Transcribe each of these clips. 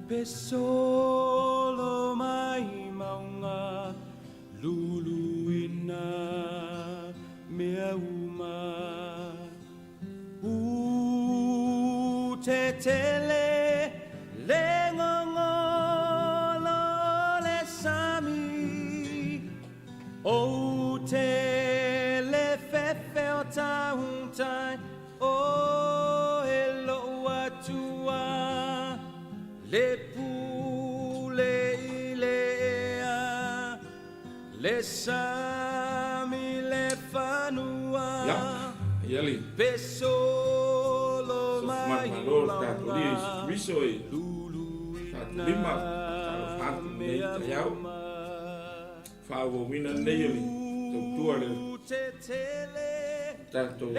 Pe solo mai mauga luluina mea uma. U tetele le gogolo o le sami, Ou te le fefe o tahutai o e lou Atua, Le pule i le ea, le sami le fanua. Ia, ia le Pe solo Sofu mai manumalo o le tatou mauga, Alii Iesu Keriso e Luluina faatulima faatalofa atu i lenei mea taeao. uma. Faaauauina lenei o le tautua a le tatou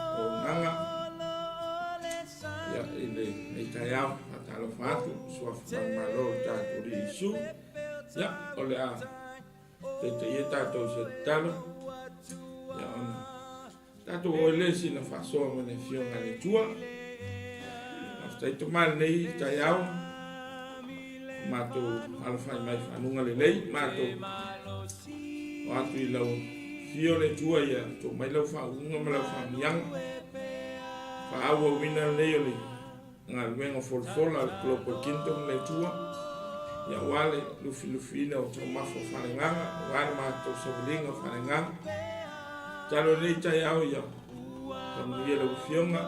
auaunaga ia, i lenei taeao. Faatalofa atu i suafa manumalo o le tatou Alii Iesu. Ia, o le a taitaia tatou i se tatalo, ia, ona tatou o ai lea i sina faasoa ma le Afioga a le Atua. Faafetai Tama i lenei taeao, matou alafai mai faaluga lelei, matou o atu i lau afio le Atua ia tuu mai lau faauuga ma lau faamanuiaga. Faaauauina lenei o le galuega folafola a le Global Kingdom le Atua, ia aua le lufilufiina o taumafa faaleagaga, aua le matou savaliga faaleagaga. Tatalo i lenei taeao ia faamanuia lau Afioga,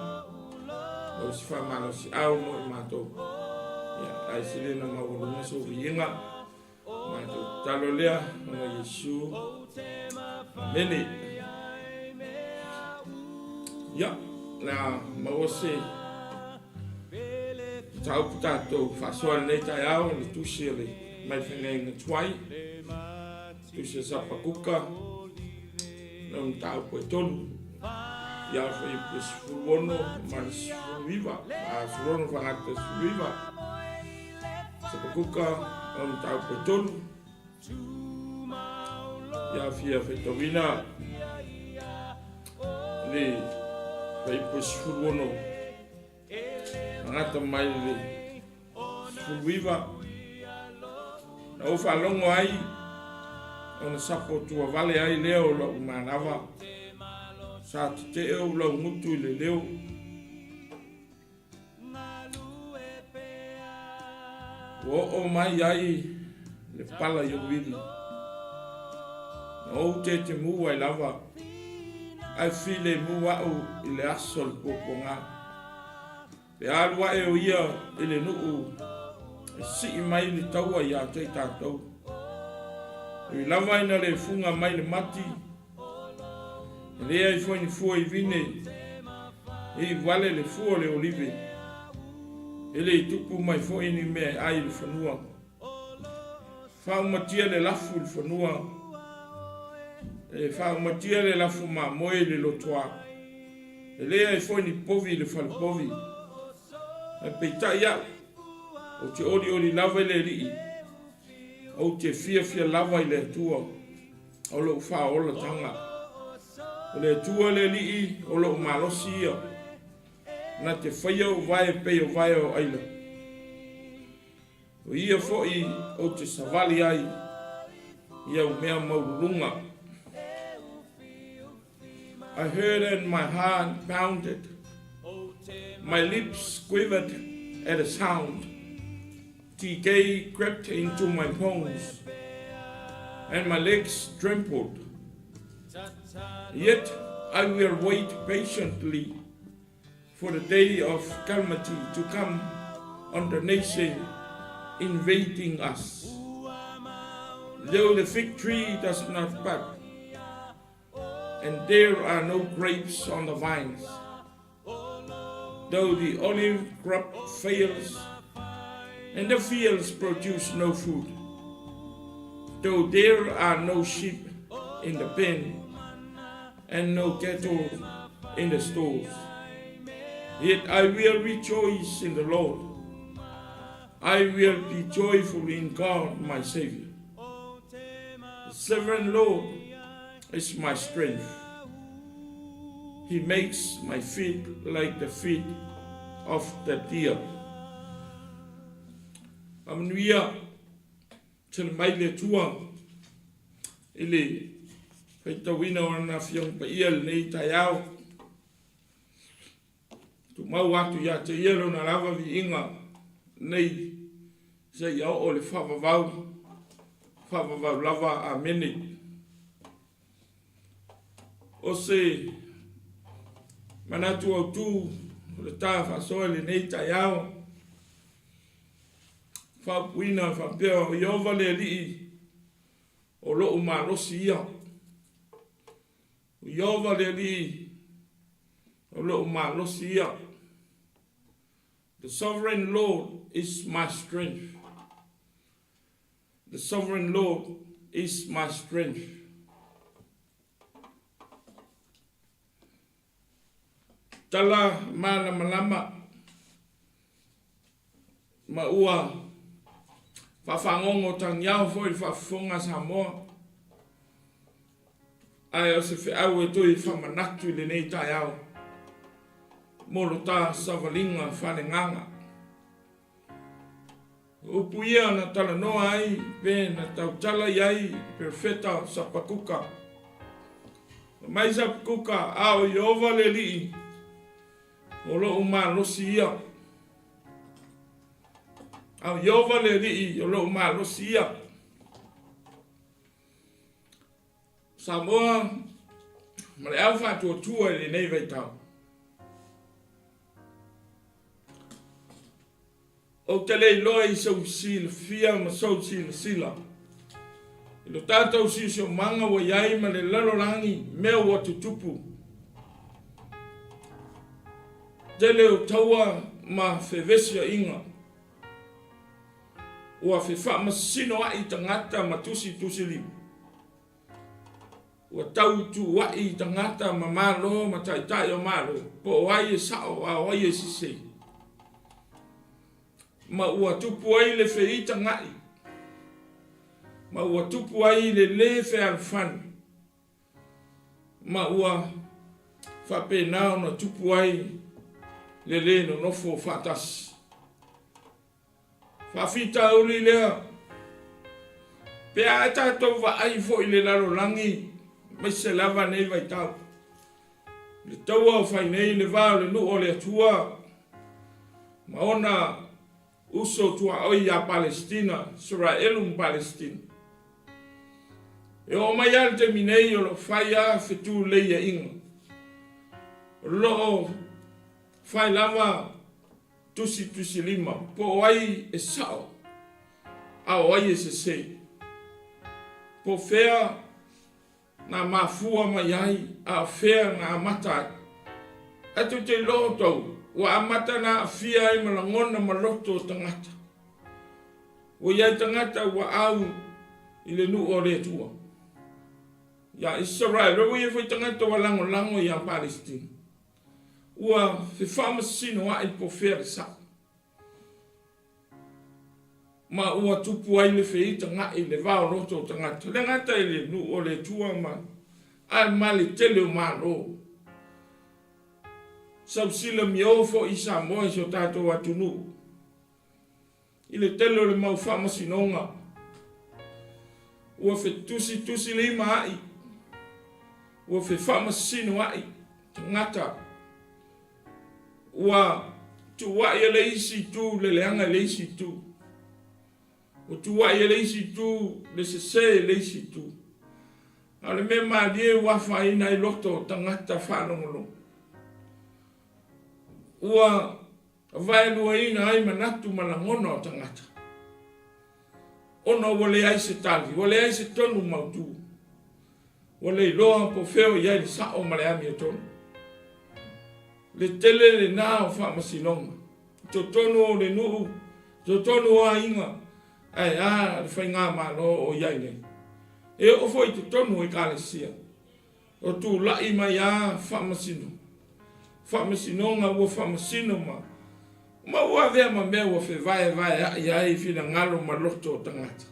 maua se faamalosiau mo i matou, ia ae sili ona maualuga sou viiga. Matou tatalo lea ona Iesu. Amene. Ia, le a maua se mataupu tatou faasoa i lenei taeao, le tusi o le mai feagaiga tuai, tusi a Sapakuka, lona mataupu e tolu, ia fuaiupu e 16 ma le 19, a 16 faagata 19. Sapakuka, lona mataupu e tolu, ia fia faitauina le fuaiupu e 16 faagata mai le 19. Na ou faalogo ai ona sapo tuavale ai lea o lou manava, sa tetee ou laugutu i le leo. Ua oo mai ai le pala i ou ivi. Na ou tetemu ai lava, ae filemu au i le aso o le puapuaga. Pe alu ae o ia i le nuu e sii mai le taua ia te i tatou. E ui lava ina le fuga mai le mati, e leai foi ni fua i vine, e iuvale le fua o le olive, e le i tupu mai foi ni mea e ai i le fanua. Faaumatia le lafu i le fanua, e faaumatia le lafu mamoe i le lotoa, e leai foi ni povi i le falepovi. Ae peitai au, ou te olioli lava i le Alii, ou te fiafia lava i le Atua o lou faaolataga. O le Atua le Alii o lou malosi ia, na te faia ou vae pei o vae o aila. O ia foi ou te savali ai i au mea maualuluga. I heard and my heart pounded. My lips quivered at a sound. Decay crept into my bones, and my legs trembled. Yet I will wait patiently for the day of calamity to come on the nation invading us. Though the fig tree does not bud, and there are no grapes on the vines, though the olive crop fails, and the fields produce no food, though there are no sheep in the pen and no cattle in the stalls, yet I will rejoice in the Lord. I will be joyful in God my Savior. The sovereign Lord is my strength. He makes my feet like the feet of the deer. Faamanuia tele mai le Atua i le faitauina o Lana Afioga Paia i lenei taeao. Tumau atu ia te Ia Lona lava viiga nei seia oo le faavavau, faavavau lava. Amene. O se manatu autu o le ta faasoa i lenei taeao, faaupuina faapea, o Ieova le Alii o lo'u malosi ia. O Ieova le Alii o lo'u malosi ia. The sovereign Lord is my strength. The sovereign Lord is my strength. Tala malamalama ma ua faafagogo tagiao foi le faafofoga a Samoa. Ae o se feau e toe faamanatu i lenei taeao mo lo ta savaliga faaleagaga. O upu ia na talanoa ai pe na tautala i ai le perofeta o Sapakuka. Fai mai Sapakuka, A o Ieova le Alii, o lo'u malosi ia. A o Ieova le Alii, o lo'u malosi ia. Samoa ma le au faatuatua i lenei vaitau. Ou te le iloa i sou silafia ma sou silasila i lo tatou siosiomaga ua i ai ma le lalolagi mea ua tutupu. Tele o taua ma fevesiaiga ua fefaamasinoai tagata ma tusitusilima. Ua tautuua'i tagata ma Malo ma taitai o Malo, po o ai e sa'o a o ai e sese. Ma ua tupu ai le feitaga'i, ma ua tupu ai le lē fealofani, ma ua faapena ona tupu ai le lē nonofo faatasi. Faafitauli lea, pe a tatou vaai foi i le lalolagi, aemaise lava nei vaitau, le taua o fai nei le va o le nuu o le Atua ma ona uso tuaoi ia Palesitina, Isaraelu ma Palesitina. E oo mai lava i le taimi nei o lo o fai lava fetuleiaiga, o lo o fai lava tusitusilima, po o ai e sao a o ai e sese, po o fea na mafua mai ai a o fea na amata ai. Ae tou te iloa outou, ua amata ona aafia ai ma lagona ma loto o tagata. Ua i ai tagata ua au i le nuu o le Atua. Ia Isaraelu, ua i ai foi tagata ua lagolago ia Palesitina. Ua fefaamasinoai po o fea le sao, ma ua tupu ai le feitaga'i i le va o loto o tagata, e le gata i le nuu o le Atua ma ae ma le tele o Malo. Sausila mio foi Samoa i si o tatou atunuu i le tele o le mau faamasinoga ua fetusitusilima ai, ua fefaamasino ai tagata, ua tuuai e le isi itu le leaga i le isi itu, ua tuuai e le isi itu le sese i le isi itu. A o le mea malie ua afaina ai loto o tagata faalogologo, ua vaeluaina ai manatu ma lagona o tagata, ona ua leai se tali, ua leai se tonu mautu, ua le iloa po o fea o i ai le sa'o ma le amiotonu. Le tele lena o faamasinoga i totonu o le nuu, i totonu o aiga, ae a le faigamalo o i ai nei. E oo foi i totonu o Ekalesia, o tulai mai lava faamasinoga, faamasinoga ua faamasino ma ma ua avea ma mea ua fevaevaea'i ai finagalo ma loto o tagata.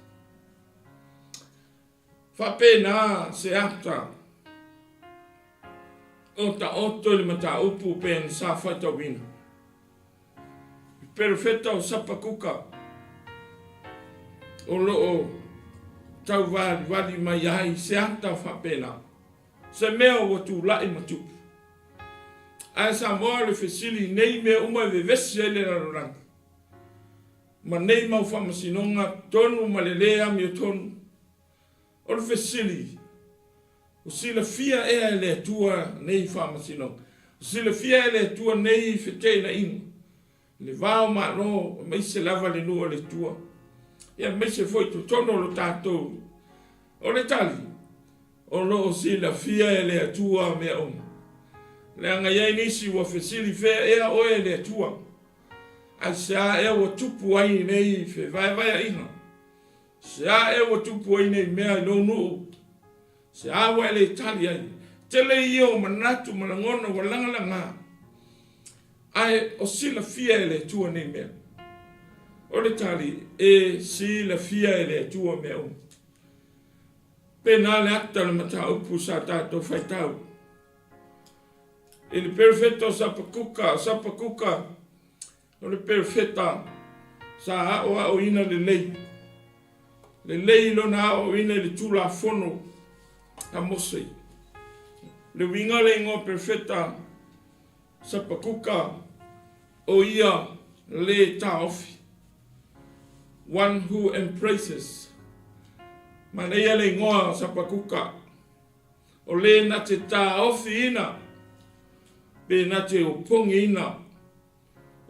Faapena se ata o taoto i le mataupu pe na sa faitauina. I perofeta o Sapakuka. o lo o tauvalivali mai ai se ata faapena, se mea ua tulai ma tupu. Ae Samoa o le fesili i nei mea uma e vevesi ai le lalolagi ma nei mau faamasinoga tonu ma le lē amiotonu, o le fesili, Ua silafia ea e le Atua nei faamasinoga? Ua silafia e le Atua nei feteenaiga, le va o Malo, aemaise lava le nuu o le Atua, ia aemaise foi totonu o lo tatou? O le tali, o lo o silafia e le Atua mea uma. Leaga e i ai nisi ua fesili, Fea ea oe e le Atua? Aisea ea ua tupu ai nei fevaevaeaiga? Sea ea ua tupu ai nei mea i lou nuu? Sea ua e le tali ai? Tele ia o manatu ma lagona ua lagalaga, ae o silafia e le Atua nei mea. O le tali, e silafia e le Atua mea uma. Pena le ata o le mataupu sa tatou faitau i le perofeta o Sapakuka, o Sapakuka O le perofeta sa aoaoina lelei, lelei lona aoaoina i le Tulafono a Mose. O le uiga o le igoa perofeta Sapakuka, o ia le taofi, one who embraces. Manaia le igoa o Sapakuka, o le na te taofiina pe na te opogiina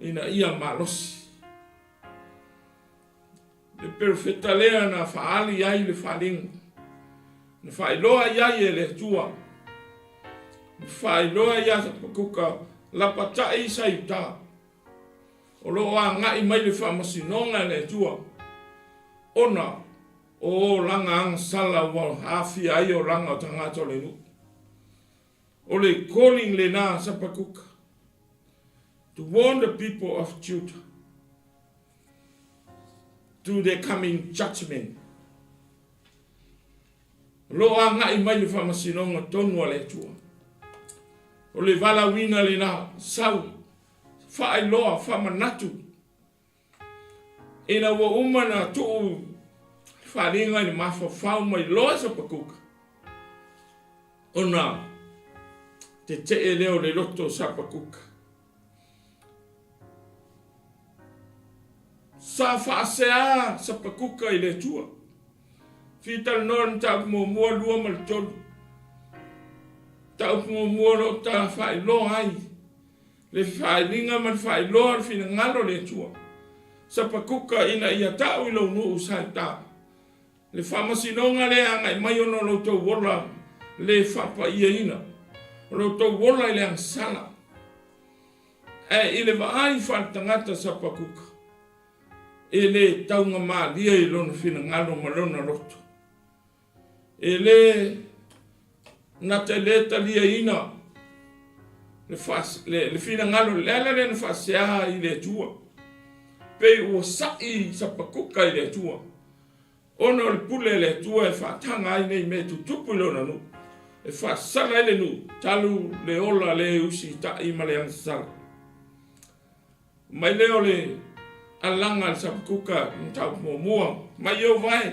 ina ia malosi. Le perofeta lea na faaali ai le faaliga, na faailoa i ai e le Atua, na faailoa ia Hapakuka, lapatai sa i uta, o lo o agai mai le faamasinoga e le Atua, ona o olaga agasala ua aafia ai olaga o tagata o le nuu. O le calling lena a Hapakuka, to warn the people of Judah to the coming judgment. O lo o agai mai le faamasinoga tonu a le Atua. O le valaauina lena, sau, faailoa, faamanatu, ina ua uma na tuu faaaliga i le mafaufau mai loa Sapakuka, ona tetee lea o le loto o Sapakuka. Sa faasea Sapakuka i le Atua. Fitalanoa le mataupu muamua, lua ma le tolu. Mataupu muamua o lo o ta faailoa ai le faailiga ma le faailoa o le finagalo o le Atua. Sapakuka ina ia tau i lou nuu sa i uta. Le faamasinoga lea e agai mai ona o lo outou ola le faapaiaina, o lo outou ola i le agasala. Ae i le vaai faaletagata Sapakuka, e le taugamalie i lona finagalo ma lona loto. E le na te le taliaina le finagalo, le ala lea na faasea i le Atua, pei ua sa'i Sapakuka i le Atua, ona o le pule a le Atua e faataga ai nei mea e tutupu i lona nuu, e faasala ai le nuu talu le ola le usitai ma le agasala. Mai lea o le alaga a le Sapakuka i mataupu muamua, mai Ieova e,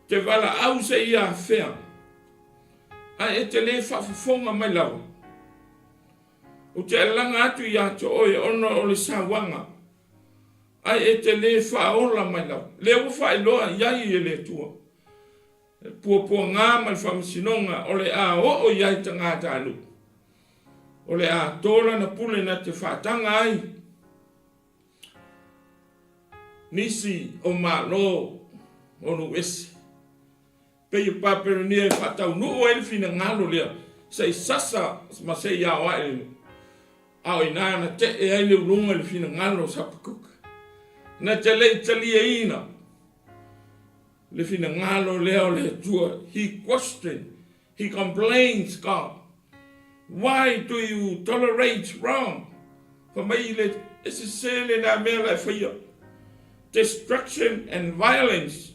te valaau seia afea, ae e te le faafofoga mai lava. Ou te alaga atu ia te oe ona o le sauaga, ae e te le faaola mai lava. Lea ua faailoa i ai e le Atua le puapuaga ma le faamasinoga o le a oo i ai tagatanuu, o le a to lana pule na te faataga ai nisi o Malo o nuu ese. Pei o Papelonia e faataunuu ai le finagalo lea se i sasa ma se i aoae le nuu. A o ina na tee ai le uluga i le finagalo o Sapakuka, na te le i taliaina le finagalo lea o le Atua. He questioned, he complains God, why do you tolerate wrong? Fai mai le e sese lena mea la e faia. Destruction and violence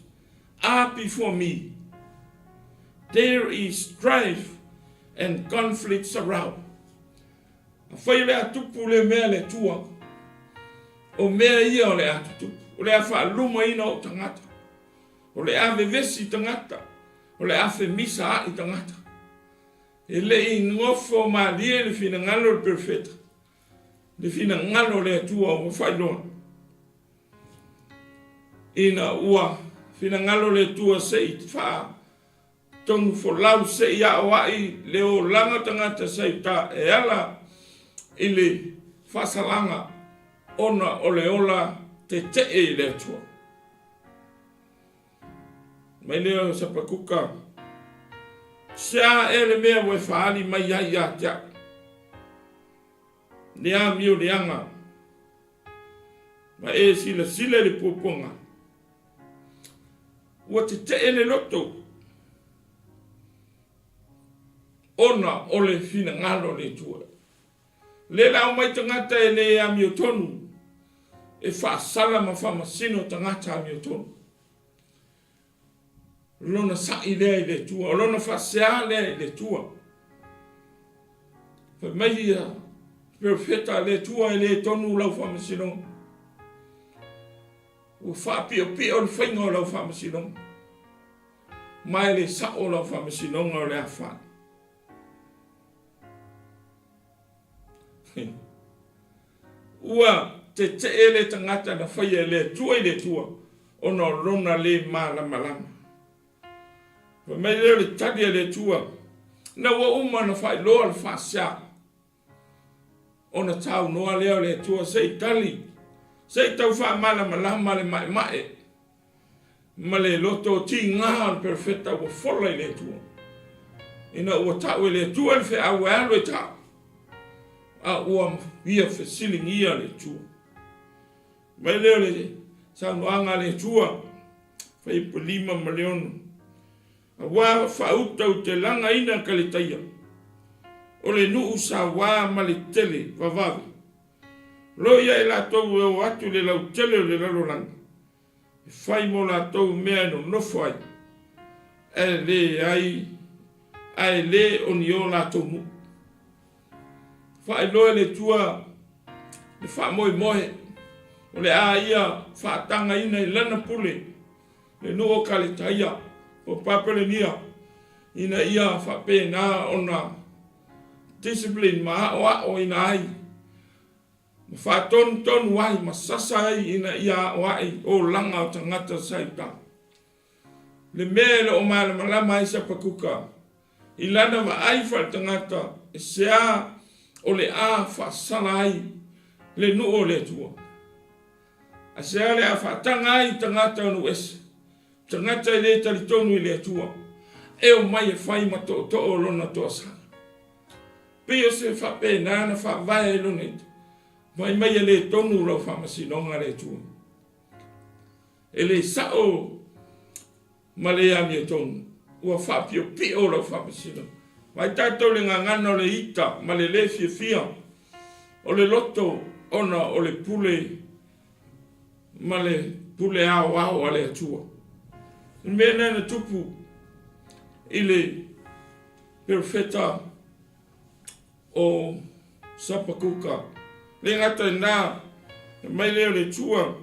are before me. There is strife and conflicts around. Afai o le a tupu lea mea le Atua, o mea ia o le a tutupu, o le a faalumaina ou tagata. O le a vevesi tagata, o le a femisaai tagata. E le i nofo malie le finagalo o le perofeta, le finagalo o le Atua ua faailoa. Ina ua finagalo le Atua se i faatonu folau se i aoai le olaga o tagata sa i uta e ala i le faasalaga ona o le ola tetee i le Atua. Mai lea o Sapakuka, Se a ea le mea ua e faaali mai ai ia te au? Le amio leaga ma e silasila i le puapuaga, ua tetee le loto ona o le finagalo o le Atua. Lea la aumai tagata e le amiotonu e faasala ma faamasino tagata amiotonu. Lona sa'i lea i le Atua, o lona faasea lea i le Atua. Fai mai ia perofeta a le Atua e le tonu lau faamasinoga. Ua faapiopio le faiga o lau faamasinoga. Ma e le sa'o lau faamasinoga o le a fai. Ua tetee le tagata na faia e le Atua i le Atua ona o lona le malamalama. Fai mai lea o le tali a le Atua, ina ua uma ona faailoa le faasea, ona taunoa lea o le Atua se i tali, se i tau faamalamalama le maemae ma le loto tiga o le perofeta ua fola i le Atua. Ina ua tau e le Atua le feau e alu e tau, a ua ia fesiligia le Atua. Mai lea o le saunoaga a le Atua, Fuaiupu 5 ma le 6. Aua faauta ou te lagaina Kaletaia, o le nuu sauā ma le tele vavave. Lo ia e latou e o atu i le lautele o le lalolagi, e fai mo latou mea e nonofo ai, ae le ai, ae le o ni o latou nuu. Faailoa e le Atua le faamoemoe o le a ia faatagaina i lana pule le nuu o Kaletaia po o Papelenia ina ia faapena ona discipline ma aoaoina ai ma faatonutonu ai ma sasa ai ina ia aoai olaga o tagata sa i uta. Le mea e le o malamalama ai Sapakuka i lana vaai faaletagata e sea o le a faasala ai le nuu o le Atua. A sea le a faataga ai tagata o nuu ese, tagata e le talitonu i le Atua, e omai e fai ma tootoo o lona toasala. Pei o se faapena na faavae ai lona ita. Fai mai e le tonu lau faamasinoga le Atua. E le sa'o ma le amiotonu, ua faapiopio lau faamasinoga. Mai tatou le gagana o le ita ma le lē fiafia o le loto ona o le pule ma le pule aoao a le Atua. Le mea lea na tupu i le perofeta o Sapakuka. Le gata i lena, mai lea o le Atua,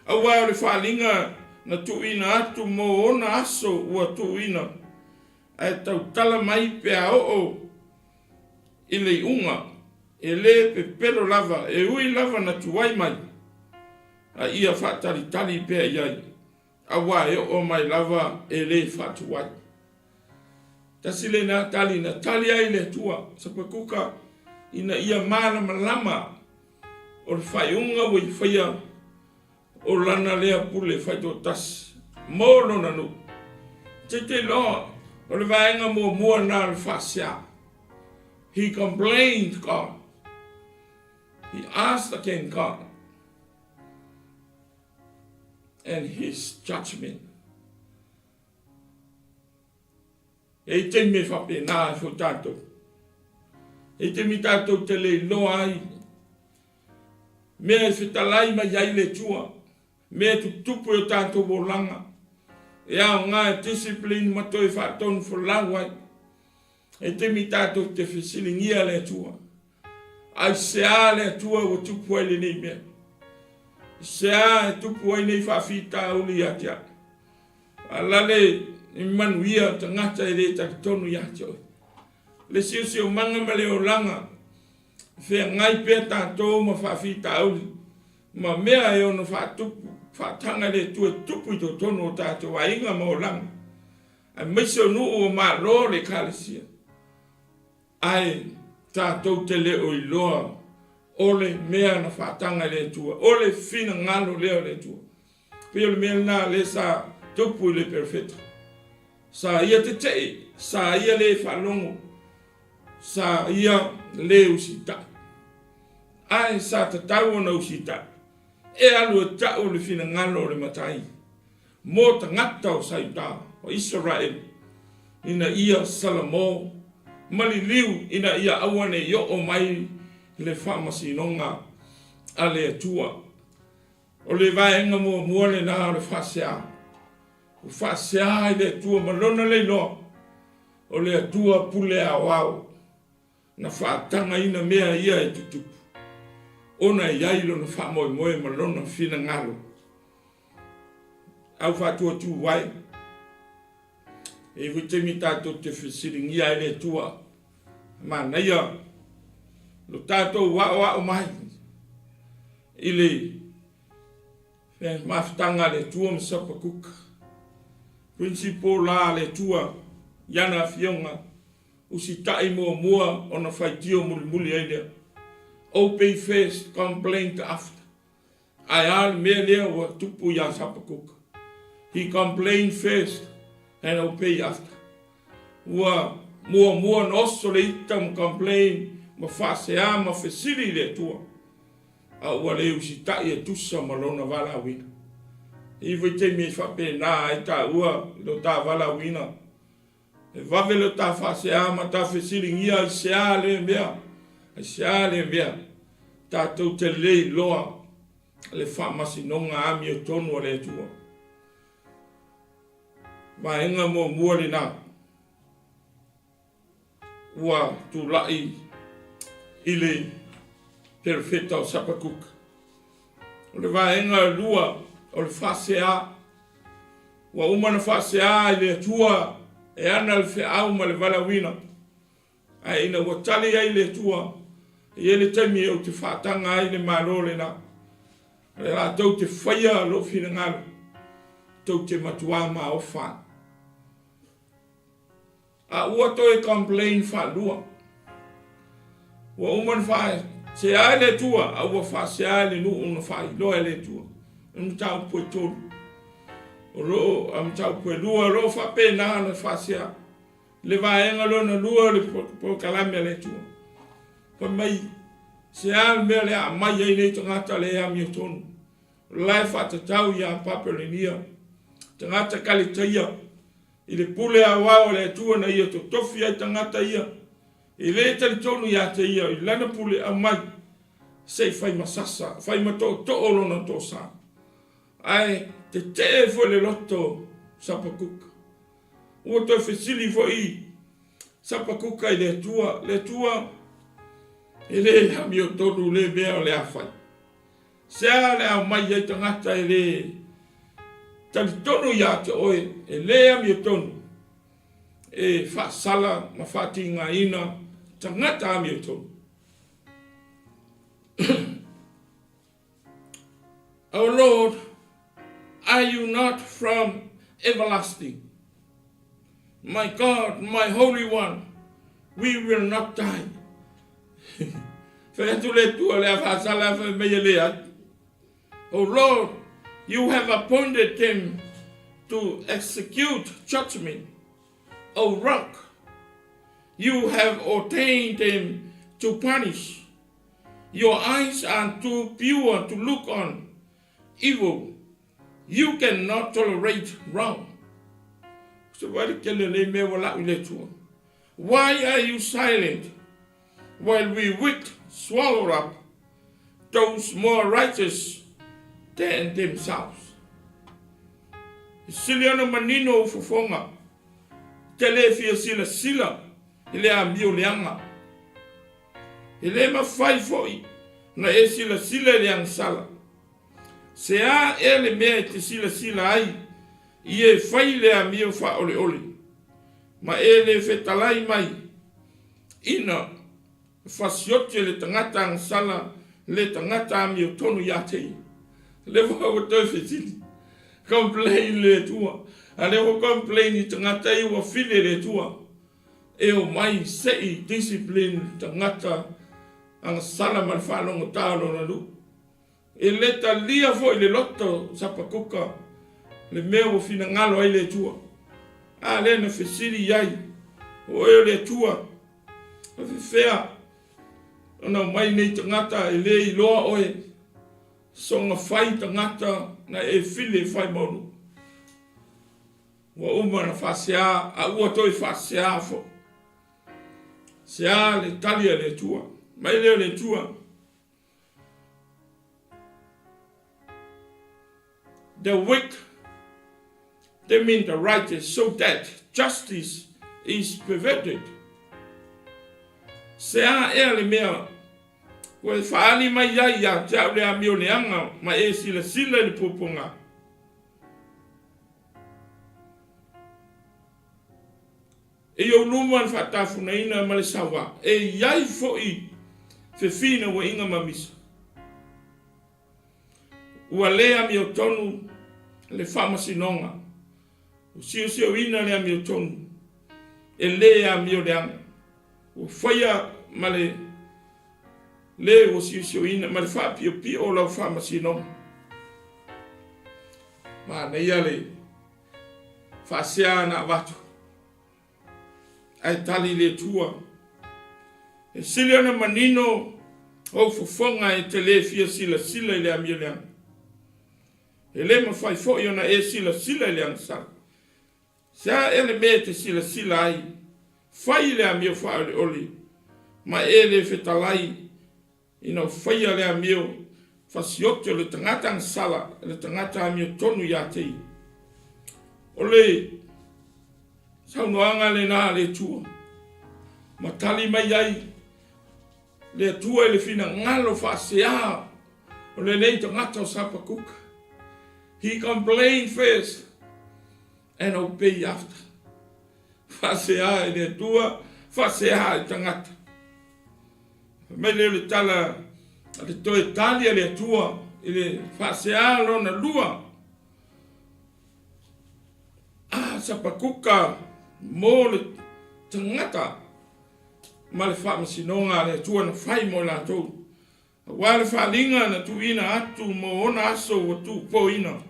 aua o le faaaliga na tuuina atu mo ona aso ua tuuina, ae tautala mai pe a oo i le iuga, e lē pepelo lava, e ui lava na tuai mai, a ia faatalitali pea i ai, aua e oo mai lava e lē faatuai. Tasi lena tali na tali ai le Atua Sapakuka ina ia malamalama o le faaiuga ua i faia o lana lea pule faitoatasi mo lona nuu. Te loa o le vaega muamua na o le faasea. He complained God. He asked again God and his judgment. E i taimi e faapena ai foi tatou. E i taimi tatou te le iloa ai mea e fetalai mai ai le Atua, mea e tuputupu e o tatou olaga, e aoga e discipline ma toe faatonu folau ai. E taimi tatou te fesiligia le Atua. Aisea le Atua ua tupu ai lenei mea. Sea e tupu ai nei faafitauli ia te au. Faalale i manuia tagata e le talitonu ia te oe. Le siosiomaga ma le olaga, feagai pea tatou ma faafitauli ma mea e ono faatupu, faataga e le Atua e tupu i totonu o tatou aiga ma olaga, aemaise o nuu o malo le Ekalesia. Ae tatou te le o iloa o le mea na faataga e le Atua, o le finagalo lea o le Atua. Pei o le mea lena lea sa tupu i le perofeta. Sa ia tetee, sa ia le faalogo, sa ia le usitai. Ae sa tatau ona usitai, e alu e tau le finagalo o le Matai mo tagata o Saiuta, o Isaraelu, ina ia salamo ma liliu ina ia aua ne i oo mai le faamasinoga a le Atua. O le vaega muamua lena o le faasea. Ua faasea i le Atua ma Lona leiloa, o le Atua pule aoao na faatagaina mea ia e tutupu, ona e i ai Lona faamoemoe ma Lona finagalo. Au faatuatua ai, e i ai foi taimi tatou te fesiligia ai le Atua, manaia lo tatou aoao mai i le mafutaga a le Atua ma Sapakuka. Principle la a le Atua i ana afioga, usitai muamua ona faitio mulimuli ai lea. Obey first, complaint after. Ae a le mea lea ua tupu ia Sapakuka? He complained first and obey after. Ua muamua ona oso le ita ma complain ma faasea ma fesili i le Atua, a ua le usitai e tusa ma lona valaauina. E i ai foi taimi e faapena ai taua i lo ta valaauina. E vave lo ta faasea ma ta fesiligia aisea lea mea, aisea lea mea. Tatou te le iloa le faamasinoga amiotonu a le Atua. Vaega muamua lena ua tulai i le perofeta o Sapakuka. O le vaega lua o le faasea. Ua uma ona faasea i le Atua e ana le feau ma le valaauina. Ae ina ua tali ai le Atua, e i ai le taimi ou te faataga ai le Malo lena, o le latou te faia lou finagalo, tou te matuā maofa ai. A ua toe complain faalua. Ua uma ona faasea e le Atua, a ua faasea e le nuu na faailoa e le Atua. O le mataupu e tolu. O lo o, a mataupu e lua, o lo o faapena ona faasea. Le vaega lona lua o le polokalame a le Atua. Fai mai, se a le mea o le a aumai ai nei tagata le amiotonu, o la e faatatau ia Papelenia, tagata Kaletaia, i le pule aoao a le Atua na ia totofi ai tagata ia, e le talitonu ia te ia i lana pule aumai, se i fai ma sasa, fai ma tootoo lona toasa. Ae tetee foi le loto Sapakuka. Ua toe fesili foi Sapakuka i le Atua, Le Atua, e le amiotonu le mea o le a fai. Se a le aumai ai tagata e le talitonu ia te oe, e le amiotonu, e faasala ma faatigaina tagata amiotonu. O Lord, are you not from everlasting? My God, my Holy One, we will not die. Fai atu le Atua le a faasala fai mai e leai. O Lord, you have appointed them to execute judgment. O Rock, you have ordained them to punish. Your eyes are too pure to look on evil. You cannot tolerate wrong. Se vaai le tele o nei mea ua lau i le Atua. Why are you silent while we wicked swallow up those more righteous than themselves? E sili ona manino ou fofoga, te le fia silasila i le amio leaga. E le mafai foi ona e silasila i le agasala. Se a ea le mea e te silasila ai i e fai le amio faaoleole, ma e le fetalai mai ina fasioti e le tagata agasala le tagata amiotonu ia te ia? Lea foi ua toe fesili, complain le Atua. A lea ua complain i tagata ia ua fili le Atua e omai se i discipline tagata agasala ma le faalogotā o lona nuu. E le talia foi le loto o Sapakuka le mea ua finagalo ai le Atua. A lea na fesili i ai, O oe o le Atua, faapefea ona omai nei tagata e le iloa oe, soona fai tagata na e fili e fai ma nuu? Ua uma na faasea, a ua toe faasea foi. Sea le tali a le Atua. Mai lea o le Atua. The wicked, they mean the righteous, so that justice is perverted. Se a ea le mea ua e faaali mai ai ia te au le amio leaga ma e silasila i le puapuaga. E i ou luma le faatafunaina ma le sauā, e i ai foi fefinauaiga ma misa. Ua le amiotonu le faamasinoga, ua siosioina le amiotonu, e le amio leaga. Ua faia ma le le ua siosioina ma le faapiopio o lau faamasinoga. Manaia le faasea na avatu, ae tali le Atua. E sili ona manino ou fofoga e te le fia silasila i le amio leaga. E le mafai foi ona e silasila i le agasala. Se a ea le mea e te silasila ai, fai le amio faaoleole, ma e le fetalai ina ua faia le amio fasioti o le tagata agasala e le tagata amiotonu ia te ia. O le saunoaga lena a le Atua, ma tali mai ai le Atua i le finagalo faasea o lenei tagata o Sapakuka. He complained first and obey after. Faasea i le Atua, faasea i tagata. Fai mai lea o le tala a le toe tali a le Atua i le faasea lona lua. A Sapakuka mo le tagata ma le faamasinoga a le Atua na fai mo i latou. Aua le faaaliga na tuuina atu mo ona aso ua tuupoina,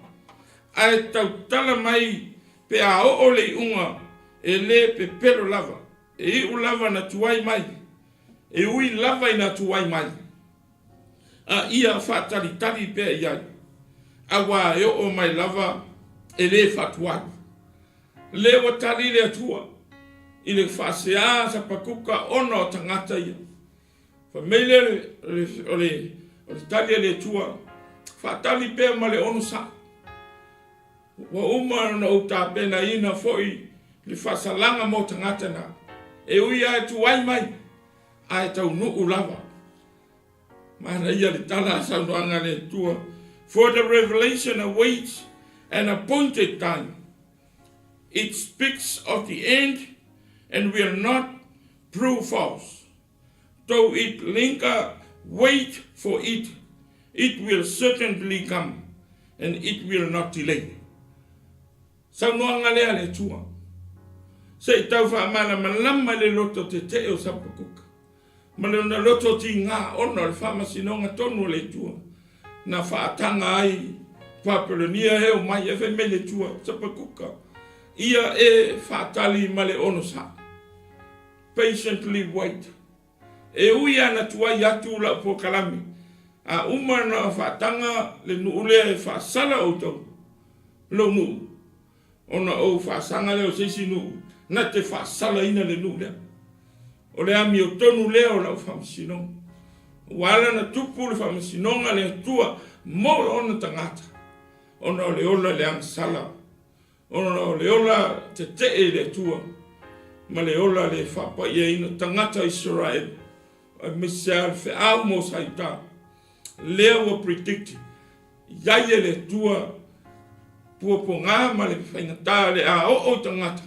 ae tautala mai pe a oo le iuga e le pepelo lava, e iu lava na tuai mai, e ui lava ina tuai mai, a ia faatalitali pea i ai, auā e oo mai lava e le faatuai. Lea ua tali le Atua i le faasea Sapakuka ona o tagata ia. Fai mai lea o le tali a le Atua, Faatali pea ma le onosai. Ua uma ona ou tapenaina foi le faasalaga mo tagata na, e ui lava e tuai mai, ae taunuu lava. Manaia le tala a saunoaga a le Atua, For the revelation awaits an appointed time. It speaks of the end and will not prove false. Though it linger, wait for it. It will certainly come and it will not delay. Saunoaga lea a le Atua. Se i tau faamalamalama i le loto tetee o Sapakuka ma lona loto tigā ona o le faamasinoga tonu a le Atua na faataga ai Papelonia e omai e fai mai le Atua, Sapakuka, ia e faatali ma le onosai. Patiently wait. E ui lava na tuai atu lau polokalame, a uma ona faataga le nuu lea e faasala outou, lou nuu, ona ou faasaga lea o se isi nuu na te faasalaina le nuu lea. O le amiotonu lea o lau faamasinoga. Ua ala ona tupu le faamasinoga a le Atua mo ona tagata, ona o le ola i le agasala Ona o le ola tetee i le Atua ma le ola le faapaiaina tagata Isaraelu, aemaise lava le feau mo Saitā, lea ua predict. i ai e le Atua puapuaga ma le faigata o le a oo i tagata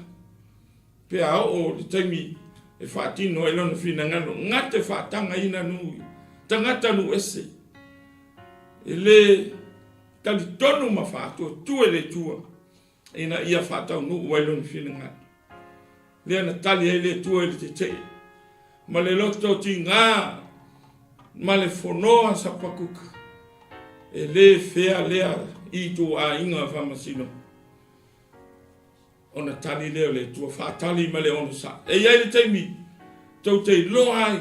pe a oo i le taimi e faatino ai lona finagalo na te faatagaina nuu tagata nuu ese e le talitonu ma faatuatua i le Atua ina ia faataunuu ai lona finagalo. Lea na tali ai le Atua i le tetee ma le loto tiga ma le fonoa Sapakuka, e le fea lea ituaiga faamasinoga. Ona tali lea o le Atua, faatali ma le onosai. E i ai le taimi tou te iloa ai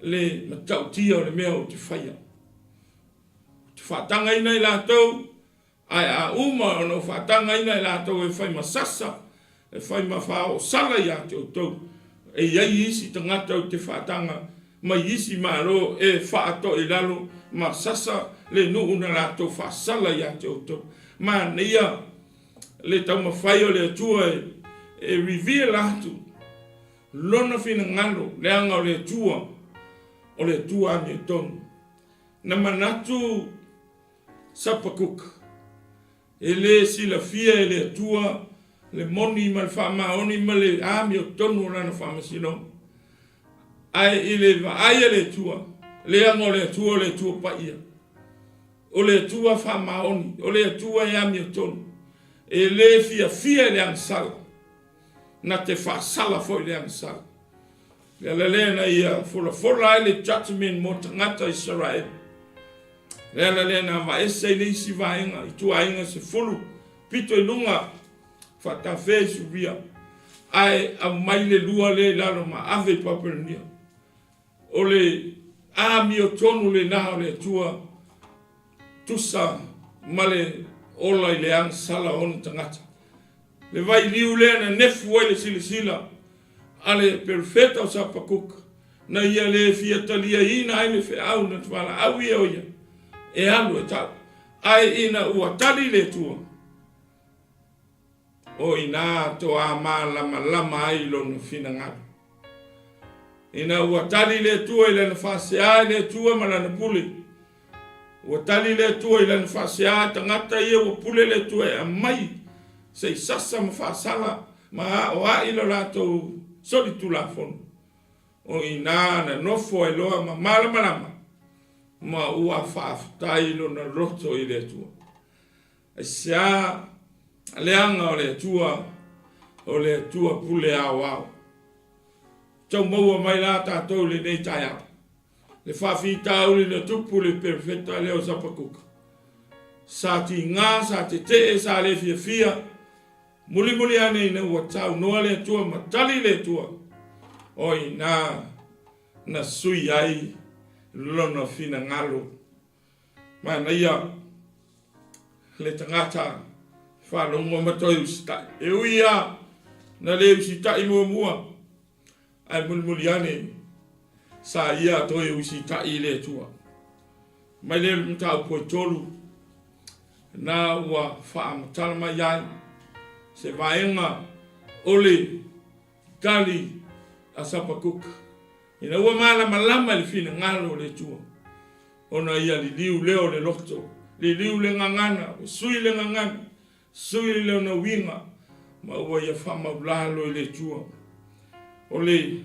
le matautia o le mea ou te faia. Ou te faatagaina i latou Ae a uma ona ou faatagaina i latou e fai ma sasa, e fai ma faaoosala ia te outou, e i ai isi tagata ou te faataga mai isi malo e faatoilalo ma sasa le nuu na latou faasala ia te outou. Manaia le taumafai o le Atua e reveal atu Lona finagalo, leaga o le Atua, o le Atua amiotonu. Na manatu Sapakuka, E le silafia e le Atua le moni ma le faamaoni ma le amiotonu o Lana faamasinoga. Ae i le vaai a le Atua, leaga o le Atua o le Atua paia, o le Atua faamaoni, o le Atua e amiotonu, e le fiafia i le agasala, na te faasala foi le agasala. Le ala lea na ia folafola ai le judgment mo tagata Isaraelu. Le ala lea na avaese ai le isi vaega ituaiga 10 pito i luga faatafea i Suria, ae aumai le lua lea i lalo ma ave i Papelonia. O le amiotonu lena o le Atua tusa ma le ola i le agasala o ona tagata. Le vailiu lea na nefu ai le silasila a le perofeta o Sapakuka, na ia le fia taliaina ai le feau na valaau ia o ia e alu e tau. Ae ina ua tali le Atua, o i ina toa malamalama ai lona finagalo. Ina ua tali le Atua i lana faasea i le Atua ma lana pule, ua tali le Atua i lana faasea tagata ia ua pule le Atua e aumai se i sasa ma faasala ma aoai lo latou solitulafono. O i ina na nofo ai loa ma malamalama ma ua faafetai lona loto i le Atua. Aisea leaga o le Atua, o le Atua pule aoao. Tau maua mai la tatou i lenei taeao le faafitauli na tupu le perofeta lea o Sapakuka. Sa tiga, sa tetee, sa le fiafia, mulimuli ane ina ua taunoa le Atua ma tali le Atua, o i ina na sui ai lona finagalo. Manaia le tagata faalogo ma toe usitai. E ui lava na le usitai muamua, ae mulimuli ane sa ia toe usitai i le Atua. Mai le mataupu e 3, na ua faamatala mai ai se vaega o le tali a Sapakuka. Ina ua malamalama i le finagalo o le Atua, ona ia liliu lea o le loto, liliu le gagana, ua sui le gagana, sui lona uiga, ma ua ia faamaulalo i le Atua. O le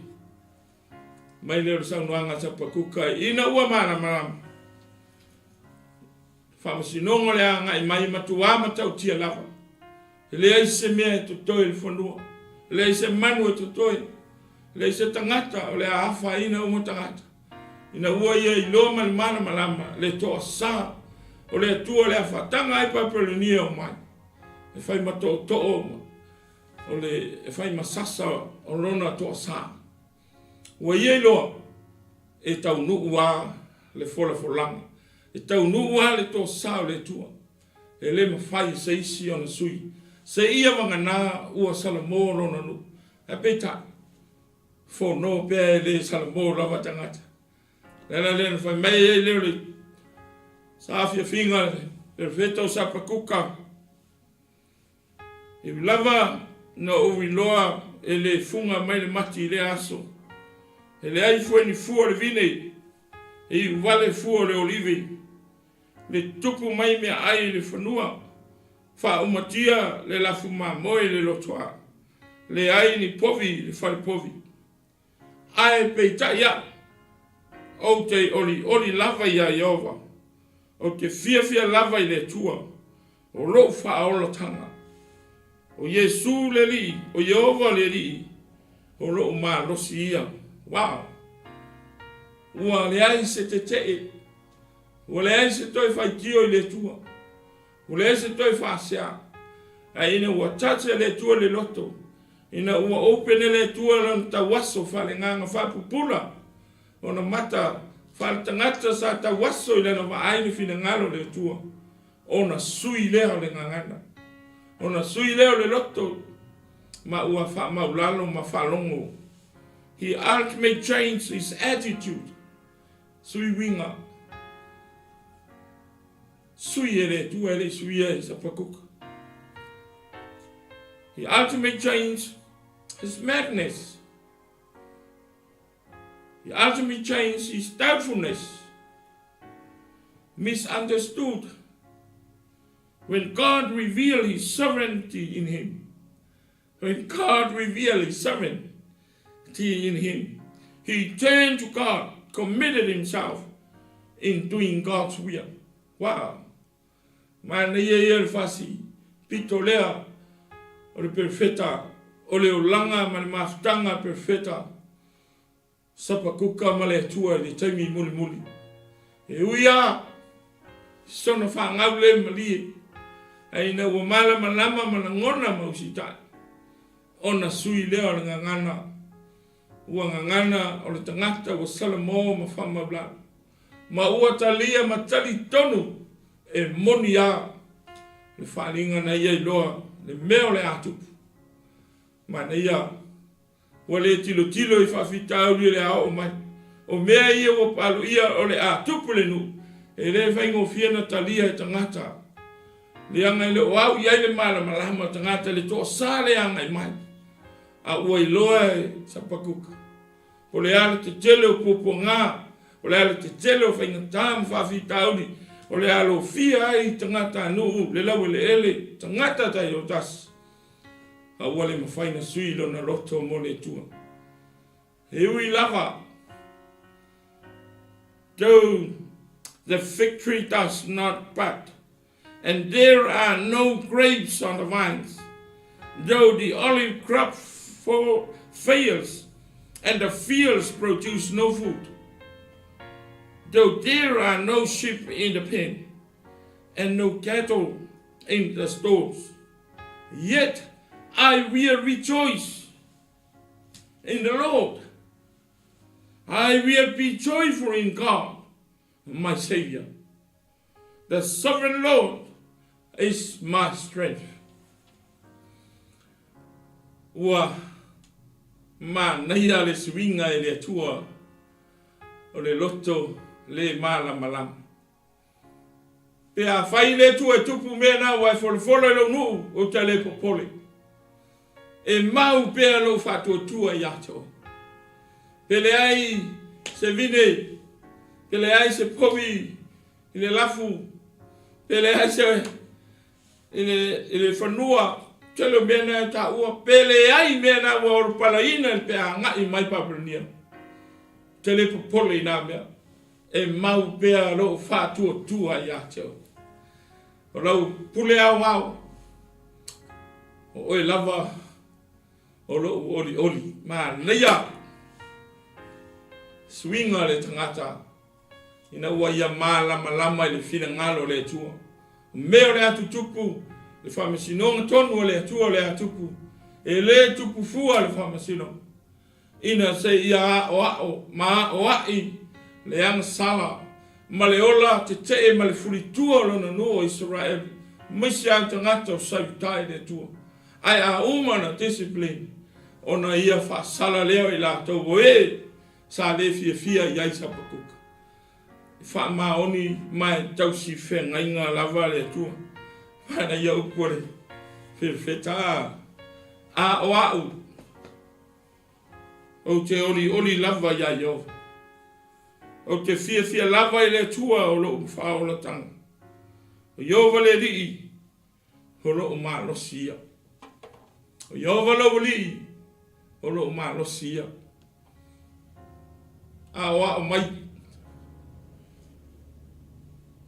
mai lea o le saunoaga a Sapakuka, ina ua malamalama, faamasinoga o le agai mai matua matautia lava. E leai se mea e totoe i le fanua, e leai se manu e totoe, e leai se tagata o le a afaina uma tagata. Ina ua ia iloa ma le malamalama le toasa o le Atua o le a faataga ai Papelonia e omai, e fai ma tootoo o le e fai ma sasa o lona toasa. Ua ia iloa e taunuu lava le folafolaga, e taunuu lava le toasa o le Atua. E le mafai e se isi ona sui, seia vagana ua salamo lona nuu. Ae peitai, fono pea e le salamo lava tagata. Le ala lea na fai mai ai lea o le saafiafiga perofeta o Sapakuka, E ui lava na ou iloa e le fuga mai le mati i lea aso, e leai fue ni fua o le vine, e iu vale fua o le olive. Le tupu mai meaai i le fanua, faaumatia le lafu mamoe i le lotoa, leai ni povi i le fale povi. Ae peitai au, ou te olioli lava iā Ieova, ou te fiafia lava i le Atua o lou faaolataga. O Iesū le Alii, o Ieova le Alii, o lou malosi ia. Wow! Ua leai se tetee, ua leai se toe faitio i le Atua, ua leai se toe faasea, ae ina ua touch e le Atua le loto, ina ua open e le Atua lona tauaso faaleagaga faapupula, ona mata faaletagata sa tauaso i lana vaai le finagalo o le Atua, ona sui lea o le gagana, ona sui lea o le loto, ma ua faamaulalo ma faalogo. He ultimately changed his attitude. Sui uiga. Sui e le Atua e le i suia e Sapakuka. He ultimately changed his madness. He ultimately changed his doubtfulness. Misunderstood. When God revealed his sovereignty in him. When God revealed his sovereignty in him, he turned to God, committed himself in doing God's will. Wow! Manaia ia le fasi pito lea o le perofeta o le olaga ma le mafutaga perofeta Sapakuka ma le Atua i le taimi mulimuli. E ui lava i sona faagau le malie, ae ina ua malamalama ma lagona ma usitai, ona sui lea o le gagana, ua gagana o le tagata ua salamo ma faamaulalo, ma ua talia ma talitonu e moni lava le faaaliga na ia iloa le mea o le a tupu. Manaia Ua le tilotilo i faafitauli o le a oo mai. O mea ia ua paloia o le a tupu le nuu, e le faigofie ona talia e tagata. Leaga e le o au i ai le malamalama o tagata i le toasa le agai mai. A ua iloa e Sapakuka, o le a le tetele o puapuaga, o le a le tetele o faigata ma faafitauli, o le a alofia ai tagatanuu le laueleele, tagata taitoatasi. A ua le mafai na sui lona loto mo le Atua. E ui lava, though the fig tree does not bud, and there are no grapes on the vines, though the olive crop fails, and the fields produce no food, though there are no sheep in the pen, and no cattle in the stalls, Yet I will rejoice in the Lord. I will be joyful in God, my Savior. The sovereign Lord is my strength. Ua manaia le suiga e le Atua o le loto le malamalama. Pe afai le Atua e tupu mea na ua e folafolo i lou nuu, ou te le popole. E mau pea lou faatuatua ia te oe. Pe leai se vine, pe leai se povi i le lafu, pe leai se i le, i le fanua, tele o mea na e taua, pe leai mea na ua olopalaina i le pe agai mai Papelonia. Ou te le popole i nā mea. E mau pea lou faatuatua ia te oe. O lau pule aoao, o oe lava o lou olioli. Manaia suiga le tagata ina ua ia malamalama i le finagalo o le Atua. O mea o le a tutupu, le faamasinoga tonu a le Atua o le a tupu, e le tupu fua le faamasinoga. Ina se ia aoao ma aoai le agasala ma le ola tetee ma le fulitua o lona nuu o Isaraelu, aemaise lava tagata o Saiuta i le Atua. Ae a uma ona discipline, ona ia faasala lea o i latou o e sa le fiafia i ai Sapakuka. E faamaoni ma e tausi feagaiga lava le Atua. Manaia upu o le Perofeta, A o a'u, Ou te olioli lava iā Ieova. Ou te fiafia lava i le Atua o lou faaolataga. O Ieova le Alii, o lou malosi ia. O Ieova lou Alii, o lou malosi ia. Aoao mai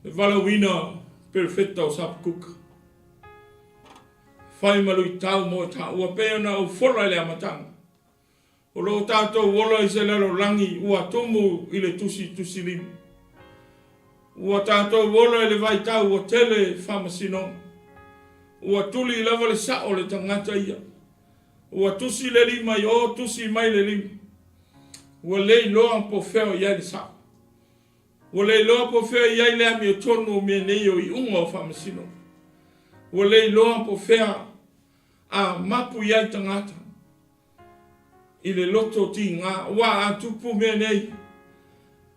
le valaauina perofeta o Sapakuka. Fai ma luitau mo taua pei ona ou fola i le amataga. O lo o tatou ola i se lalolagi ua tumu i le tusitusilima. Ua tatou ola i le vaitau ua tele faamasinoga. Ua tuli lava le sao o le tagata ia. Ua tusi le lima i o, tusi mai le lima. Ua le iloa po o fea o i ai le sao. Ua le iloa po o fea o i ai le amiotonu o mea nei o iuga o faamasinoga. Ua le iloa po o fea a mapu i ai tagata i le loto tiga, aua a tupu mea nei,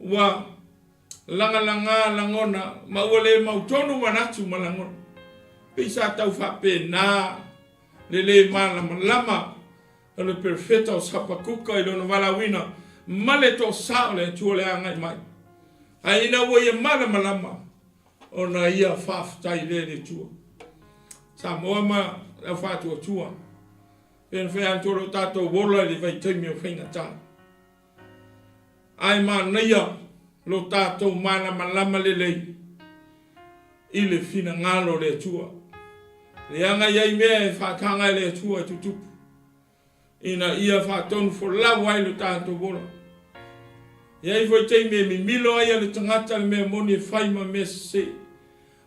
ua lagalaga lagona ma ua le mautonu manatu ma lagona. Pei sa tau faapena le le malamalama o le perofeta o Sapakuka i lona valaauina ma le toasa o le Atua le agai mai. Ae ina ua ia malamalama, ona ia faafetai lea i le Atua. Samoa ma le au faatuatua, pei ona fai atu o lo o tatou ola i le vaitaimi o faigata. Ae manaia lo tatou malamalama lelei i le finagalo o le Atua. Leaga e i ai mea e faataga e le Atua e tutupu, ina ia faatonufolau ai lo tatou ola. E i ai foi taimi e mimilo ai le tagata le mea moni e fai ma mea sese,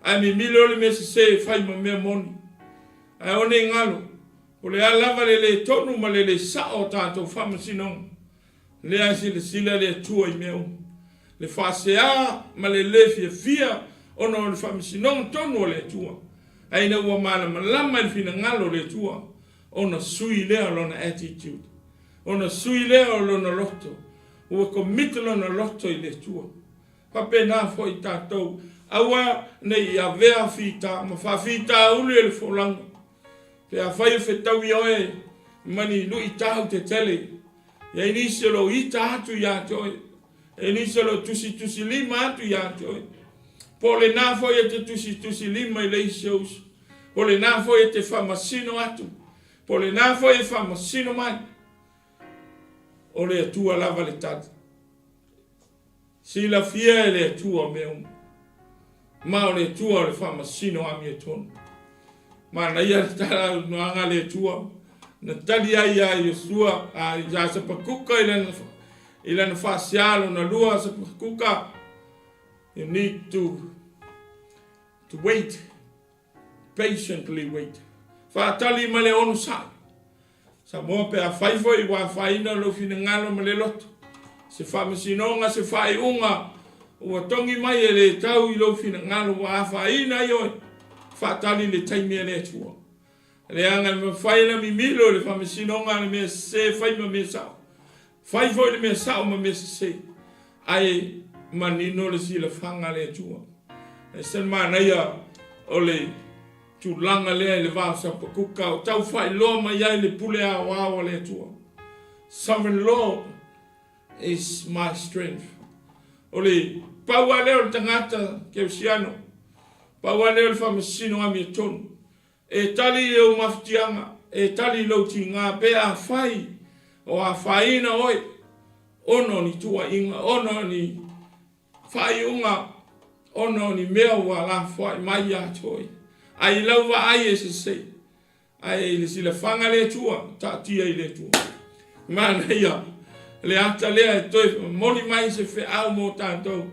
ae mimilo le mea sese e fai ma mea moni. Ae aua ne i galo, o le a lava le le tonu ma le le sao o tatou faamasinoga, lea e silasila le Atua i mea uma, le faasea ma le lē fiafia ona o le faamasinoga tonu a le Atua, ae ina ua malamalama i le finagalo o le Atua, ona sui lea o lona attitude, ona sui lea o lona loto, ua commit lona loto i le Atua. Faapena foi tatou, aua ne i avea fita ma faafitauli o le folauga. Pe afai e fetaui oe ma ni luitau tetele, e i ai nisi o lo o ita atu ia te oe, e i ai nisi o lo o tusitusilima atu ia te oe, po o lena foi e te tusitusilima i le isi ou uso, po o lena foi e te faamasino atu, po o lena foi e faamasino mai, o le Atua lava le tali. Silafia e le Atua mea uma, ma o le Atua o le faamasino amiotonu. Manaia le talanoaga a le Atua na tali ai ia Iosua, a ia Sapakuka i lana, i lana faasea lona lua, Sapakuka, you need to wait. Patiently wait. Faatali ma le onosai. Samoa pe afai foi ua afaina lou finagalo ma le loto, se faamasinoga, se faaiuga ua togi mai e le tau i lou finagalo ua afaina ai oe, faatali i le taimi a le Atua. Leaga e mafai ona mimilo i le faamasinoga le mea sese fai ma mea sao. Fai foi le mea sao ma mea sese, ae manino le silafaga a le Atua. E ese le manaia o le tulaga lea i le va o Sapakuka o tau faailoa mai ai le pule aoao a le Atua. Sovereign Lord is my strength. O le pau lava lea o le tagata kerisiano, pau lava lea o le faamasino amiotonu. E tali i ou mafatiaga, e tali i lou tiga, pe afai o afaina oe ona o ni tuuaiga, ona o ni faaiuga, ona o ni mea ua lafoai mai ia te oe. Ae i lau vaai e sese, ae i le silafaga a le Atua, taatia i le Atua. Manaia le ata lea e toe momoli mai se feau mo tatou,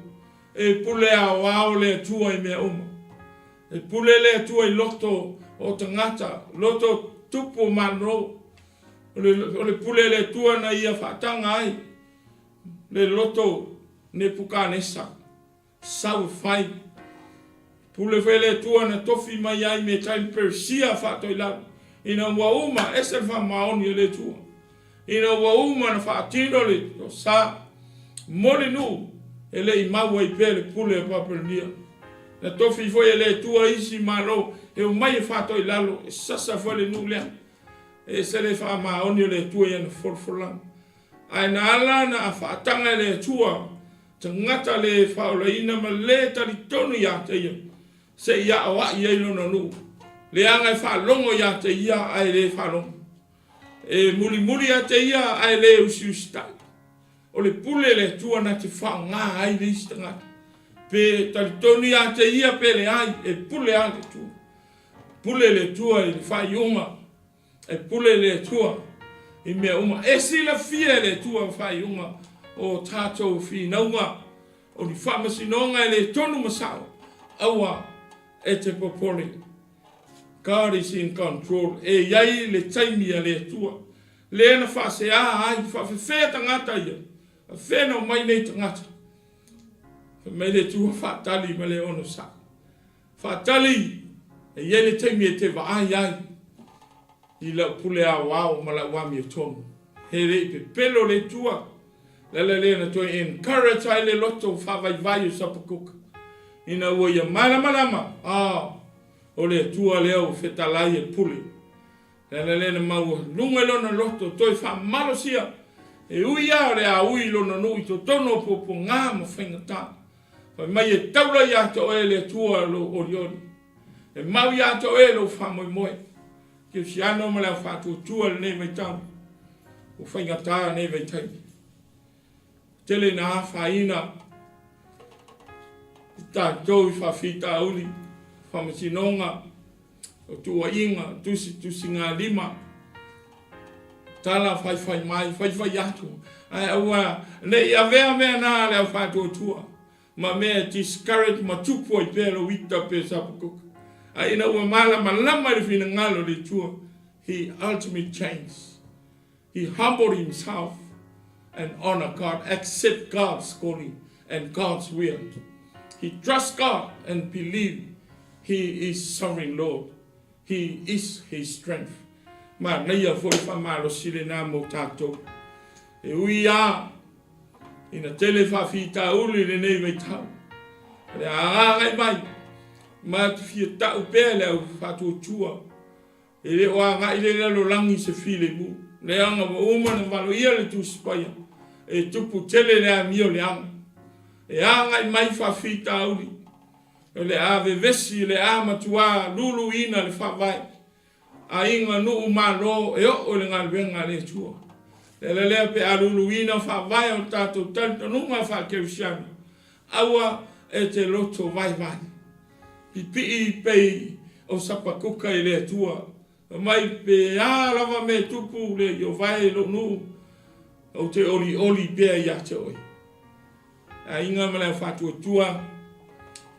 e pule aoao le Atua i mea uma. E pule le Atua i loto o tagata, loto tupu o Malo. O le pule a le Atua na ia faataga ai le loto Nepukanesa, sau e fai. Pule foi le Atua na tofi mai ai Metai ma Peresia faatoilalo, ina ua uma, ese le faamaoni o le Atua, ina ua uma na faatino le sa mo le nuu, e le i mau ai pea le pule a Papelonia. Na tofi foi e le Atua isi malo e omai e faatoilalo, e sasa foi le nuu lea. E ese le faamaoni o le Atua i ana folafolaga. Ae na ala na faataga e le Atua tagata le faaolaina ma le talitonu ia te ia. Se i aoai ai lona nuu, leaga e faalogo ia te ia ae le faalogo. E mulimuli ia te ia ae le usiusitai. O le pule le Atua na te faaaoga ai le isi tagata. Pe talitonu ia te ia pe leai, e pule lava le Atua. Pule le Atua i le faaiuga, e pule le Atua i mea uma. E silafia e le Atua faaiuga o tatou finauga, o ni faamasinoga e le tonu ma sao, aua e te popole. God is in control. E i ai le taimi a le Atua, lea na faasea ai, faafefea tagata ia, faafefea na omai nei tagata. Fai mai le Atua, faatali ma le onosai. Faatali, e i ai le taimi e te vaai ai i lau pule aoao ma lau amiotonu. He le i pepelo le Atua, le ala lea na toe encourage ai le loto faavaivai o Sapakuka, ina ua ia malamalama, ah, o le Atua lea ua fetalai e pule. Le ala lea na maualuga i lona loto toe faamalosia, e ui lava o le a ui lona nuu i totonu o puapuaga ma faigata. Fai mai e taula ia te oe le Atua lou olioli, e mau ia te oe lou faamoemoe. Kerisiano ma le au faatuatua i lenei vaitau, ua faigata lenei vaitaimi. Tele ina afaina i tatou i faafitauli, faamasinoga, o tuuaiga, tusitusigalima, tala faifai mai, faifai atu, ae aua ne i avea mea na a le au faatuatua ma mea e discourage ma tupu ai pea lou ita pe sapakuka. A ina ua malamalama i le finagalo o le Atua, he ultimate change. He humbled himself and honor God, accept God's calling and God's will. He trust God and believe He is sovereign Lord. He is his strength. Manaia foi faamalosi lena mo tatou. E ui lava ina tele faafitauli i lenei vaitau, o le a agai mai ma te fia tau pea le au faatuatua E le o agai le lalolagi i se filemu, leaga ua uma ona valoia le Tusi Paia, e tupu tele le amio leaga. E agai mai faafitauli, o le a vevesi, o le a matuā luluina le faavae, aiga, nuu, malo, e oo i le galuega a le Atua. Le ala lea pe a luluina faavae o le tatou talitonuga faa-Kerisiano, aua e te loto vaivai. Pipii pei o Sapakuka i le Atua. Fai mai, Pe a lava mea e tupu le Iovae i lou nuu, ou te olioli pea ia te oe. Le aiga ma le au faatuatua,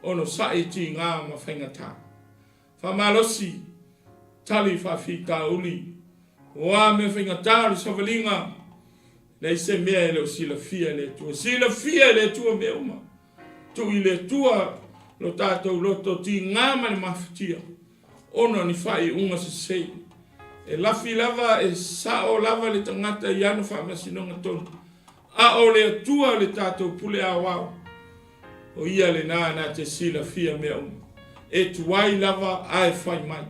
onosai tiga ma faigata. Faamalosi, tali faafitauli, o a mea faigata o le savaliga, leai se mea e le o silafia e le Atua. Silafia e le Atua mea uma. Tuu i le Atua lo tatou loto tiga ma le mafatia, ona o ni faaiuga sese. E lafi lava, e sao lava le tagata i ana faamasinoga tonu, a o le Atua le tatou pule aoao. O ia lena na te silafia mea uma. E tuai lava ae fai mai.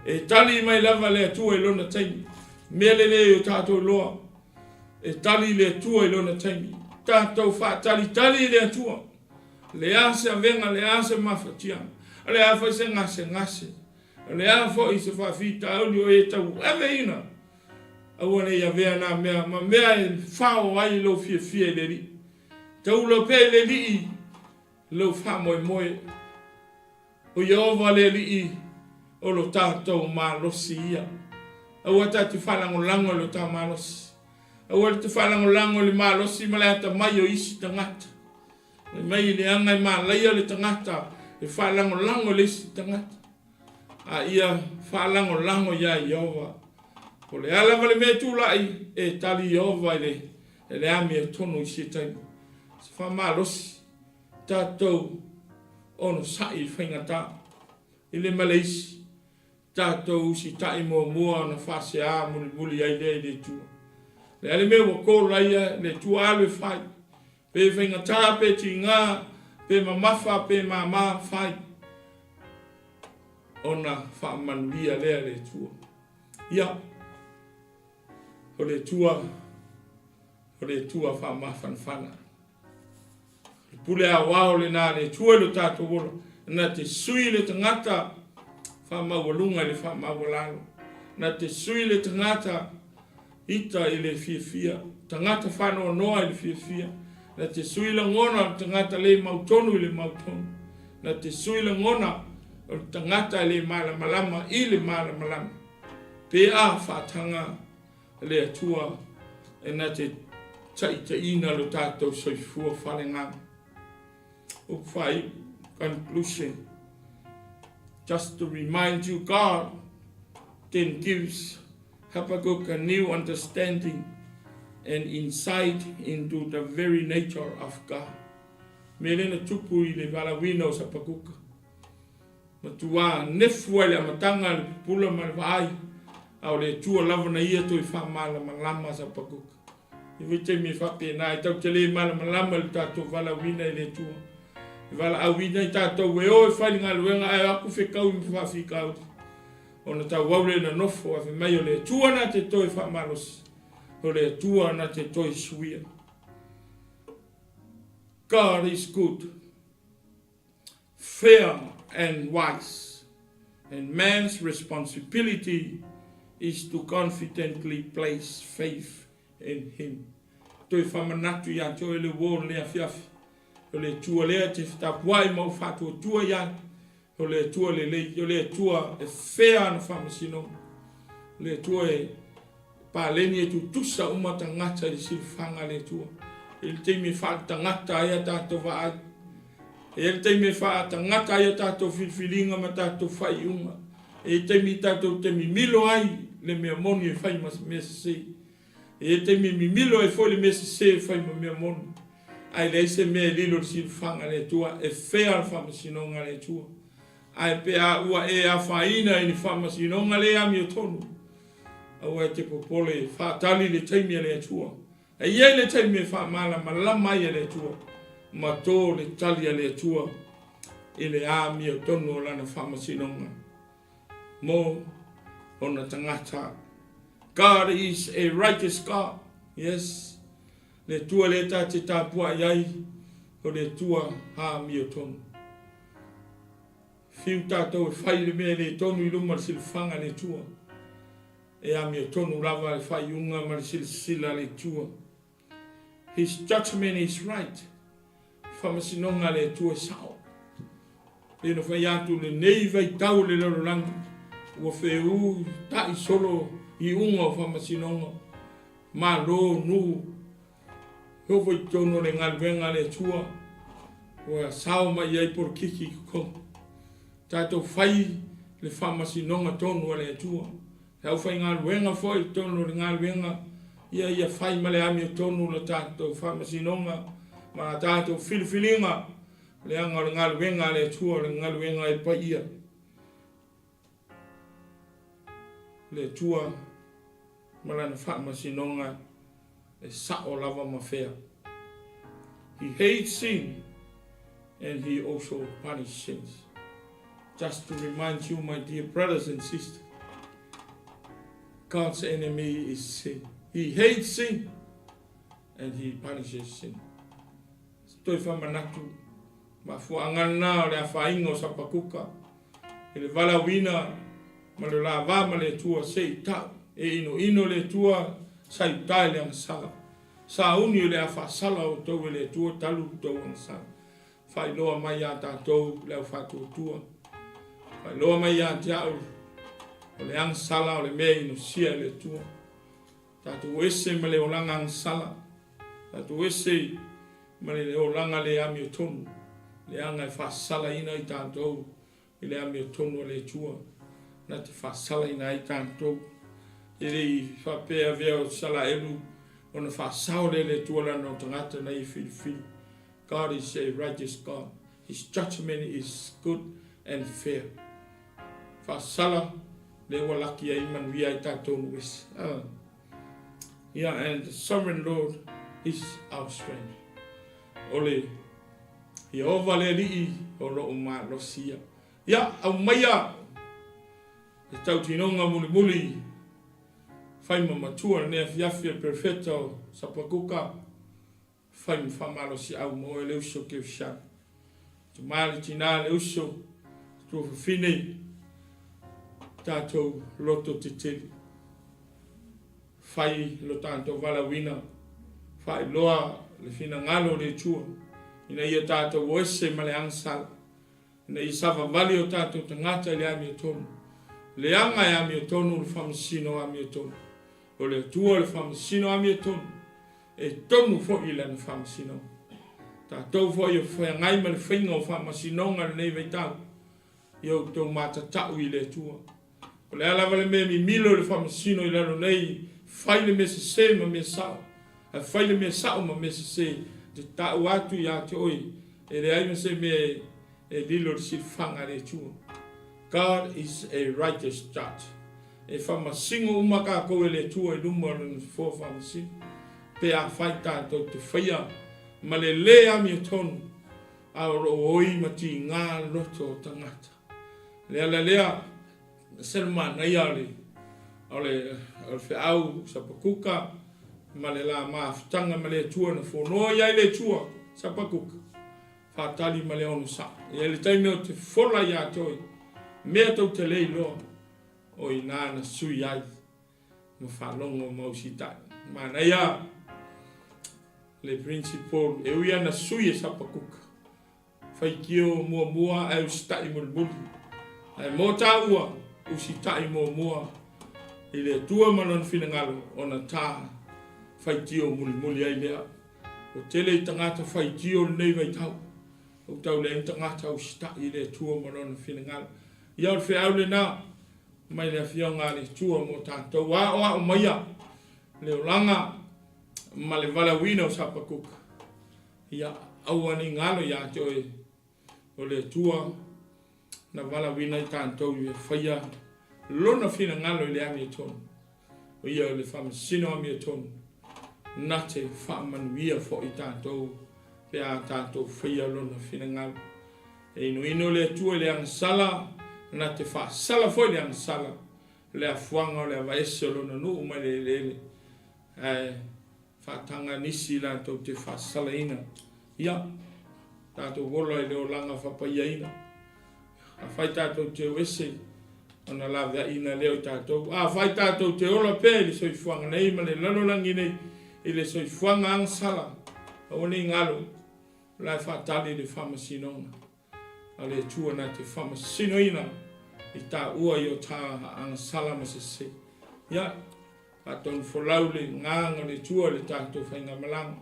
E tali mai lava le Atua i lona taimi. Mea lelei o tatou iloa, e tali le Atua i lona taimi. Tatou faatalitali i le Atua. Le a se avega, le a se mafatiaga, le a foi se gasegase, le a foi se faafitauli o e tauaveina, aua ne i avea na mea ma mea e fao ai lou fiafia i le Alii. Taula pea i le Alii lou faamoemoe. O Ieova le Alii o lo tatou malosi ia. Aua ta te faalagolago i lo ta malosi. Aua te faalagolago i le malosi ma le atamai o isi tagata. Fai mai leaga e malaia le tagata e faalagolago i le isi tagata. A ia faalagolago iā Ieova. O le a lava le mea e tulai, e tali Ieova i le E le amiotonu i se taimi. Se faamalosi tatou onosai i faigata i le ma le isi, tatou usitai muamua ona faasea mulimuli ai lea i le Atua. Le a le mea ua call ai le Atua alu e fai, pe faigata pe tiga pe mamafa pe mama fai, ona faamanuia lea e le Atua. Ia. O le Atua, o le Atua faamafanafana. Le pule aoao lena a le Atua i lo tatou ola. Na te sui le tagata faamaualuga i le faamaualalo. Na te sui le tagata ita i le fiafia, tagata faanoanoa i le fiafia. Na te sui lagona o le tagata le mautonu i le mautonu. Na te sui lagona o le tagata e le malamalama i le malamalama. Pe a faataga le Atua e na te taitaiina lo tatou soifua faaleagaga. Upu faaiu, conclusion. Just to remind you, God then gives Habakkuk a new understanding and insight into the very nature of God. Mea lea na tupu i le valaauina o Sapakuka. Matua nefu ai le amataga le pupula ma le vaai, a o le Atua lava na ia toe faamalamalama Sapakuka. I vaitaimi e faapena, e tatou te le malamalama i le tatou valaauina e le Atua. E valaauina i tatou e o e fai le galuega ae o atu fetaui ma faafitauli. Ona tauau lea na nofo ae fai mai o le Atua na te toe faamalosi, o le Atua na te toe suia. God is good, fair and wise, and man's responsibility is to confidently place faith in him. Toe faamanatu ia te oe le uo o lenei afiafi. O le Atua lea e te tapuai ma ou faatuatua i ai. O le Atua lelei, o le Atua e fair ana faamasinoga. O le Atua e paleni e tutusa uma tagata i le silafaga a le Atua. E i ai le taimi e faaletagata ai a tatou vaai. E i ai le taimi e faatagata ai a tatou filifiliga ma tatou faaiuga. E i ai taimi tatou te mimilo ai le mea moni e fai ma mea sese. E i ai taimi e mimilo ai foi le mea sese e fai ma mea moni. Ae leai se mea e lilo i le silafaga a le Atua, e fair le faamasinoga a le Atua. Ae pe a ua e afaina i le faamasinoga le amiotonu, aua e te popole, faatali le taimi a le Atua. E i ai le taimi e faamalamalama ai e le Atua ma to le tali a le Atua i le amiotonu o Lana faamasinoga mo ona tagata. God is a righteous God. Yes. Le Atua lea ta te tapuai ai, o le Atua amiotonu. Fiu tatou e fai le mea e le tonu i luma o le silafaga a le Atua. E amiotonu lava le faaiuga ma le silasila a le Atua. His judgment is right. Faamasinoga a le Atua e sao. Pei ona fai atu lenei vaitau o le lalolagi, ua feū taʻi solo iuga o faamasinoga, malo, nuu, e oo foi i totonu o le galuega a le Atua, ua sao mai i ai polokiki i totonu. Tatou fai le faamasinoga tonu a le Atua. Le aufaigaluega foi i totonu o le galuega, ia ia fai ma le amiotonu le tatou faamasinoga ma a tatou filifiliga, leaga o le galuega a le Atua o le galuega e paia. Le Atua ma Lana faamasinoga e sao lava ma fair. He hates sin and he also punishes sins. Just to remind you, my dear brothers and sisters, God's enemy is sin. He hates sin and he punishes sin. Toe faamanatu, mafuaaga lena o le afaina o Sapakuka i le valaauina ma le lava ma le Atua se i tau e inoino le Atua sa i uta i le agasala. Sauni o le a faasala outou e le Atua talu outou agasala. Faailoa mai iā tatou le au faatuatua. Faailoa mai ia te au o le agasala o le mea e inosia e le Atua. Tatou ese ma le olaga agasala. Tatou ese ma le olaga le amiotonu, leaga e faasalaina i tatou i le amiotonu a le Atua, na te faasalaina ai tatou. E le i faapea avea o Isalaelu ona faasao lea e le Atua lana o tagata na ia filifili. God is a righteous God. His judgment is good and fair. Faasala lea ua laki ai manuia ai tatou nuu ese. Yeah, and the sovereign Lord is our strength. O le Ieova le Alii o loo malosi ia. Ia, aumaia le tautinoga mulimuli fai ma matua lenei afiafi e le Perofeta o Sapakuka, fai ma faamalosiau mo oe le uso kerisiano. Tama le tina le uso, tuafafine, tatou loto tetele. Fai lo tatou valaauina, faailoa le finagalo o le Atua, ina ia tatou o ese ma le agasala, ina ia savavali o tatou tagata i le amiotonu. Leaga e amiotonu le faamasino amiotonu. O le Atua le faamasino amiotonu, e tonu foi i Lana faamasinoga. Tatou foi o feagai ma le faiga o faamasinoga i lenei vaitau, ia outou matatau i le Atua. O le a lava le mea e mimilo i le faamasino i lalo nei, fai le mea sese ma mea sao, ae fai le mea sao ma mea sese, te tau atu ia te oe, e leai ma se mea e lilo i le silafaga a le Atua. God is a righteous judge. E faamasino uma tatou e le Atua i luma o Lona Nofoa Faamasino, pe afai tatou te faia ma le lē amiotonu, a o lo o oi ma tiga loto o tagata. O le ala lea, ese le manaia o le, o le, o le feau Sapakuka ma le la mafutaga ma le Atua na fonoa i ai le Atua Sapakuka, faatali ma le onosai. E i ai le taimi ou te fola ia te oe, mea tou te le iloa, o i ina na sui ai ma faalogo ma usitai. Manaia le principle e ui ana sui e Sapakuka, faitio muamua ae usitai mulimuli. Ae mo taua, usitai muamua i le Atua ma Lona finagalo ona ta faitio mulimuli ai lea. Ua tele i tagata faitio lenei vaitau, ua tau leai ni tagata usitai i le Atua ma Lona finagalo. Ia o le feau lena mai le Afioga a le Atua mo tatou. Aoao maia le olaga ma le valaauina o Sapakuka. Ia aua ne i galo ia te oe o le Atua na valaauina ai tatou e faia Lona finagalo i le amiotonu. O ia o le faamasino amiotonu na te faamanuia foi tatou pe a tatou faia Lona finagalo. E inoino le Atua i le agasala, na te faasala foi le agasala, le afuaga o le avaese o Lona nuu mai le eleele, ae faataga nisi latou te faasalaina. Ia, tatou ola i le olaga faapaiaina. Afai tatou te o ese, ona laveaiina lea o tatou. Afai tatou te ola pea i le soifuaga nei ma le lalolagi nei, i le soifuaga agasala, aua ne i galo, o la e faatali le faamasinoga a le Atua na te faamasinoina i taua i o ta agasala ma sese. Ia, faatonufolau le agaga o le Atua i le tatou faigamalaga.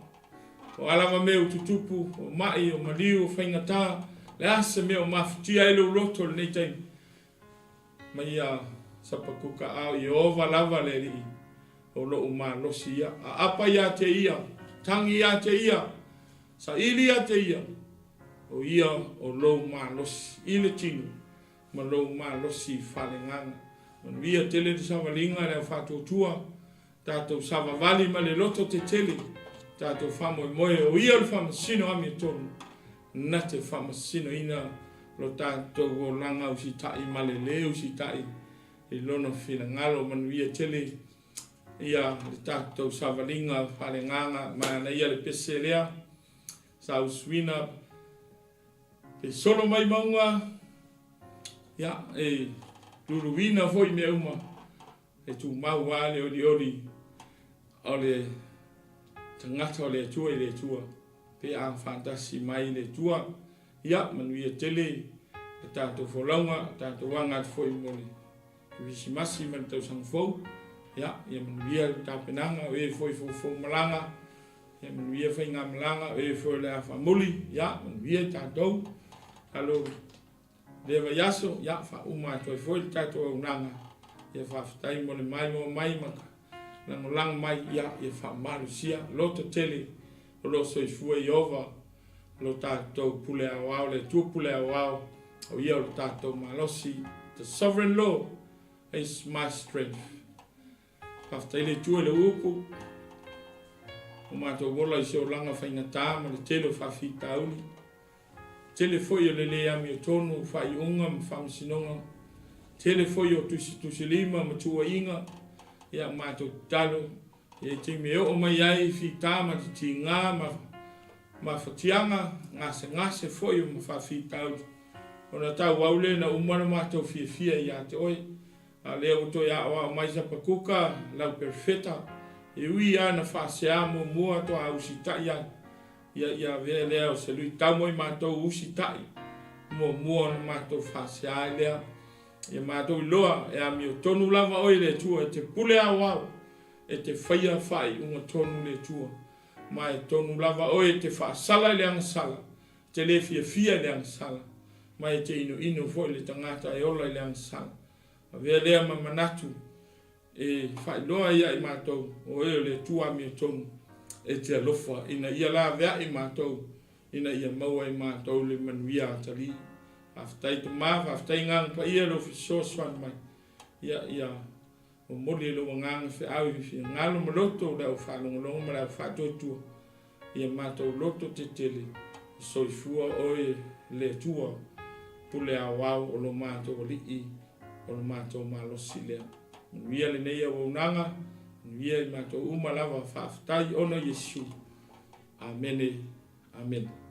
O a lava mea ua tutupu, o mai, o maliu, o faigata, le a se mea o mafutia ai lou loto i lenei taimi, mai ia Sapakuka a o Ieova lava le Alii o lou malosi ia. Aapa ia te ia, tagi ia te ia, saili ia te ia, o ia o lou malosi i le tino ma lou malosi faaleagaga. Manuia tele le savaliga le au faatuatua, tatou savavali ma le loto tetele, tatou faamoemoe o ia o le faamasino amiotonu na te faamasinoina lo tatou olaga usitai ma le le usitai i lona finagalo. Manuia tele ia le tatou savaliga faaleagaga. Manaia le pese lea sa usuina pe solo mai mauga, ia e luluina foi mea uma, e tumau lava le olioli o le tagata o le Atua i le Atua pe a faatasi mai le Atua. Ia manuia tele le tatou folauga, tatou aga atu foi mo le Kerisimasi ma le tausaga fou. Ia, ia manuia le tapenaga, o e foi foufou malaga, ia manuia faigamalaga, o e foi o le a faamuli, ia manuia i tatou. Alo lea vaiaso, ia faauma atu ai foi le tatou auaunaga. Ia faafetai mo le maimoa mai ma lagolago mai, ia ia faamalosia loto tele o lo o soifua Ieova lo tatou pule aoao, le Atua pule aoao, o ia o le tatou malosi. The sovereign Lord is my strength. Faafetai le Atua i le upu o matou ola i se olaga faigata ma le tele o faafitauli, tele foi o le le amiotonu, faaiuga ma faamasinoga, tele foi o tusitusilima ma tuuaiga. Ia matou tatalo, e i ai taimi e oo mai ai fita ma titiga ma. mafatiaga, gasegase foi ma faafitauli, ona tauau lea ina uma le matou fiafia ia te oe. A o lea ua toe aoao mai Sapakuka, lau perofeta, e ui lava ina faasea muamua toa usitai ai, ia ia avea lea o se luitau mo i matou usitai muamua ona matou faasea ai lea. Ia matou iloa e amiotonu lava oe le Atua e te pule aoao, e te faia faaiuga tonu le Atua. Ma e tonu lava oe e te faasala i le agasala, e te le fiafia i le agasala, ma e te inuinu foi i le tagata e ola i le agasala. Avea lea ma manatu e faailoa ai ia i matou, o oe o le Atua amiotonu, e te alofa ina ia laveai matou, ina ia maua e matou le manuia atalii. Faafetai Tama, faafetai Agaga Paia i lou fesoasoani mai. Ia, ia momoli e lou Agaga feau i finagalo ma loto o le au faalogologo ma le au faatuatua, ia matou loto tetele, soifua oe le Atua, pule aoao o lo matou Alii, o lo matou malosi lea. Manuia lenei auaunaga, manuia i matou uma lava, faafetai ona Iesu. Amene, amene.